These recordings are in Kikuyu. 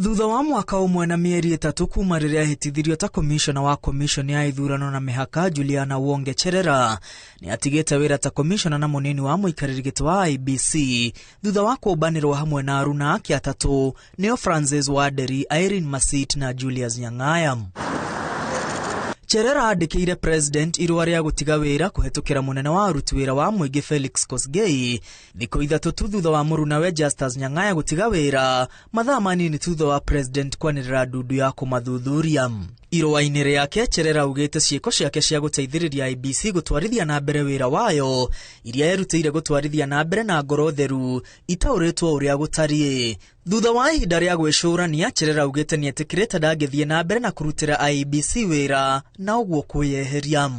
Thutha wa mwaka ũmwe na mĩeri 3 kuma rĩrĩa ahĩtithirio ta komishona wa komishoni ya ithurano na mĩhaka, Juliana Wonge Cherera nĩ atigĩte wĩra ta komishona na mũnini wa mũikarĩri gĩtĩ wa IEBC thutha wa kũmbanĩrwo hamwe na aruna ake 3 nĩo Francis Wanderi, Irene Masit na Julius Nyang'aya. Cherera andĩkĩire president irũa rĩa gũtiga wĩra kũhetũkĩra mũnene wa aruti wĩra wa mũingĩ Felix Kosgei thikũ 3 tu thutha wa mũrunawe Justus Nyang'aya gũtiga wĩra mathaa manini thutha wa president kwanĩrĩra ndundu ya kũmathuthuria. Irũa-inĩ rĩake Cherera augĩte ciĩko ciake cia gũteithĩrĩria IEBC gũtwarithia na mbere wĩra wayo iria erutĩire gũtwarithia na mbere na ngoro theru itaũrĩtwo ũrĩa gũtariĩ. Thutha wa ihinda rĩa gwĩcũrania, Cherera augĩte nĩetĩkĩrĩte ndangĩthiĩ na mbere na kũrutĩra IEBC wĩra na ũguo kwĩyeheria.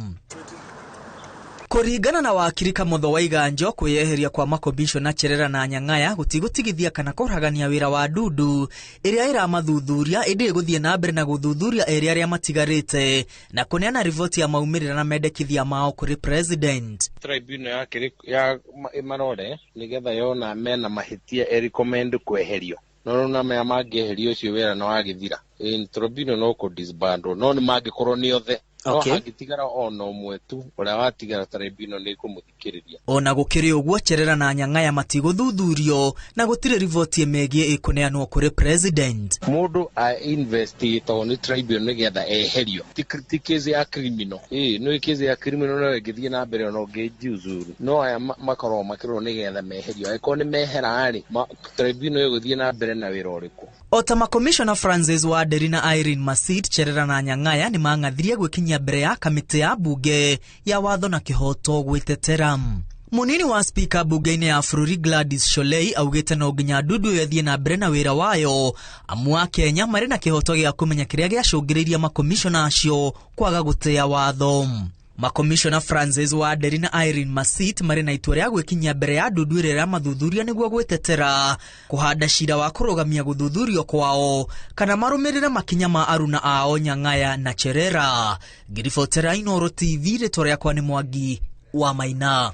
Kũringana na wakiri Kamotho wa Iganjo, kwĩyeheria kwa makomishona Cherera na Nyang'aya gũtigũtigithia kana kũragania wĩra wa ndundu ĩrĩa ĩramathuthuria, ĩndĩ ĩgũthiĩ na mbere na gũthuthuria erĩ arĩa matigarĩte na kũneana riboti ya maumĩrĩra na mendekithia mao kũrĩ president. Tribunal ya ya ĩmarore nĩgetha yona mena mahĩtia e recommend kweherio. No no maya mangĩeherio ũcio wĩra nĩ wagĩthira. Tribunal no kũ disband no nĩ mangĩkorwo nĩ othe. No hangĩtigara ona ũmwe tu ũrĩa watigara tribunal nĩ ĩkũmũthikĩrĩria. Ona gũkĩrĩ ũguo, Cherera na Nyang'aya matigũthuthurio na gũtirĩ riboti ĩmegiĩ ĩkũneanwo kũrĩ president. Mũndũ a investigatwo nĩ tribunal nĩgetha eherio. Ti case ya criminal. Nĩ case ya criminal no ĩngĩthiĩ na mbere ona ũngĩjiuzuru. No aya makoragwo makĩrorwo nĩgetha meherio. Angĩkorwo nĩ mehera-rĩ, tribunal ĩgũthiĩ na mbere na wĩra ũrĩkũ? O ta makomishona Francis Wanderi na Irene Masit, Cherera na Nyang'aya nĩ mang'athirie gwĩkinyia mbere ya kamĩtĩ ya mbunge ya watho na kĩhoto gwĩtetera. Mũnini wa spika mbunge-inĩ ya bũrũri Gladys Sholei augĩte no nginya ndundu ĩyo ĩthiĩ na mbere na wĩra wayo, amu a Kenya marĩ na kĩhoto gĩa kũmenya kĩrĩa gĩacũngĩrĩirie makomishona acio kwaga gũtĩa watho. Makomishona Francis Wanderi na Irene Masit marĩ na itua rĩa gwĩkinyia mbere ya ndundu ĩrĩa ĩramathuthuria nĩguo gwĩtetera, kũhanda cira wa kũrũgamia gũthuthurio kwao kana marũmĩrĩre makinya ma aruna ao Nyang'aya na Cherera. Ngĩribotera Inooro TV, rĩtwa rĩakwa nĩ Mwangi wa Maina.